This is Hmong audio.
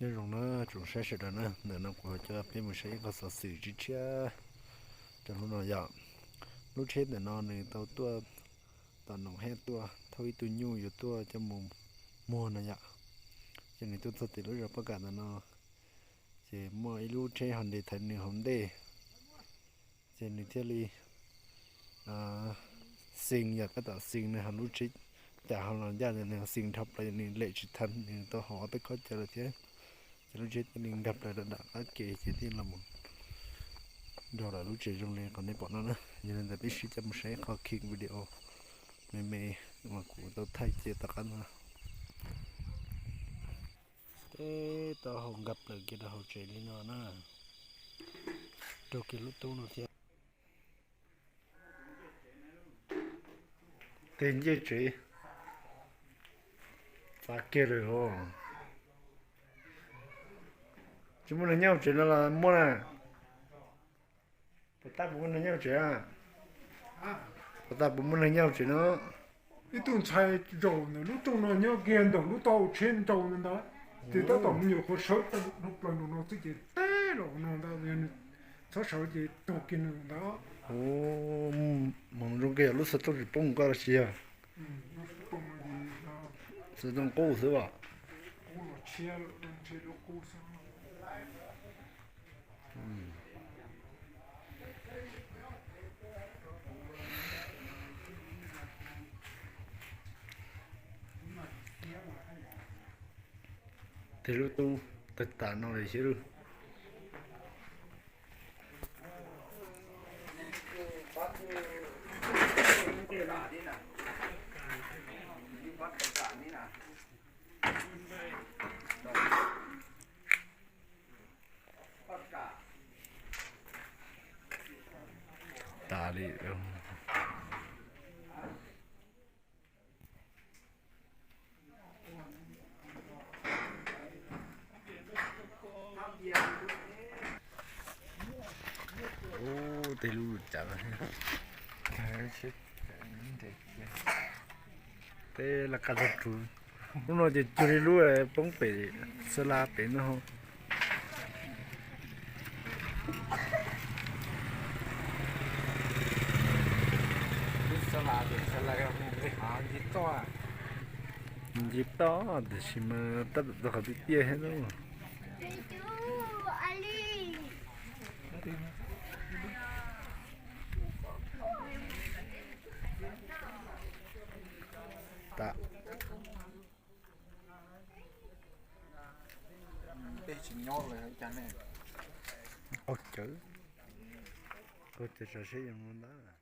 Nyob zoo na tsoom saib sawv daws na, ntawm no kuv ho coj peb mus saib ib qho xov xwm tshiab tshiab rau hnub no yom. Lub tsheb ntawm no nws tau tuaj tom Noom Hej tuaj thauj ib tug nyuj yuav tuaj coj mus muag no yom. Ces nws tuaj txog tim lub zos Paj Kam ntawm no, ces muaj ib lub tsheb Hyundai thaiv nws hauv ntej, ces nws thiaj li xis yom, tab tom xis nws hauv lub tsheb, cas ho los ncaj nws xis dhau plaws, nws lem tsis tau, nws tau haus ob peb khob cawv lawm thiab. Ces lub tsheb thiaj li nkag plaws rau nram qab ke ces thiaj los nrog lawv lub tsev zoo li qhov nej pom no na. Yog li ntawd peb sib coj mus saib qhov clip video me me uas kuv tau thaij cia tom qab no. Teb tau haus nkag plaws kiag rau hauv tsev li no na, raug kiag lub tub no thiab. Tej ncej tsev txav kiag lawm os. Tsis muaj neeg nyob tsev no los muaj na? Puas tas puas muaj neeg nyob tsev? Puas tas puas muaj neeg nyob tsev no? Ib tug ntxhais zaum ntawm lub rooj no nyob kiag ntawm lub taub hau tsheb nraud ntawd, ces tab tom me nyuam qhuav sawv tau dhau plaws nraum no xwb ces teb los no ntag, yog nws txhob sawv ces tuag kiag nws ntag. Mus zoo kiag lub xov tooj tsis poob koj los sis yog? Xov tooj qub xwb as. Tej lub tub tawg tas no li thiab lub. Tas li. Ub, tej lub cav, tej laj kab tog rus. Lub no ces cuag li lub poob pem xa la pem no. Nce toj tiam sis mas tab tom tau qhov tiaj tiaj thiab na. Qaug cawv, qaug cawv sav seb yuav mus ntag.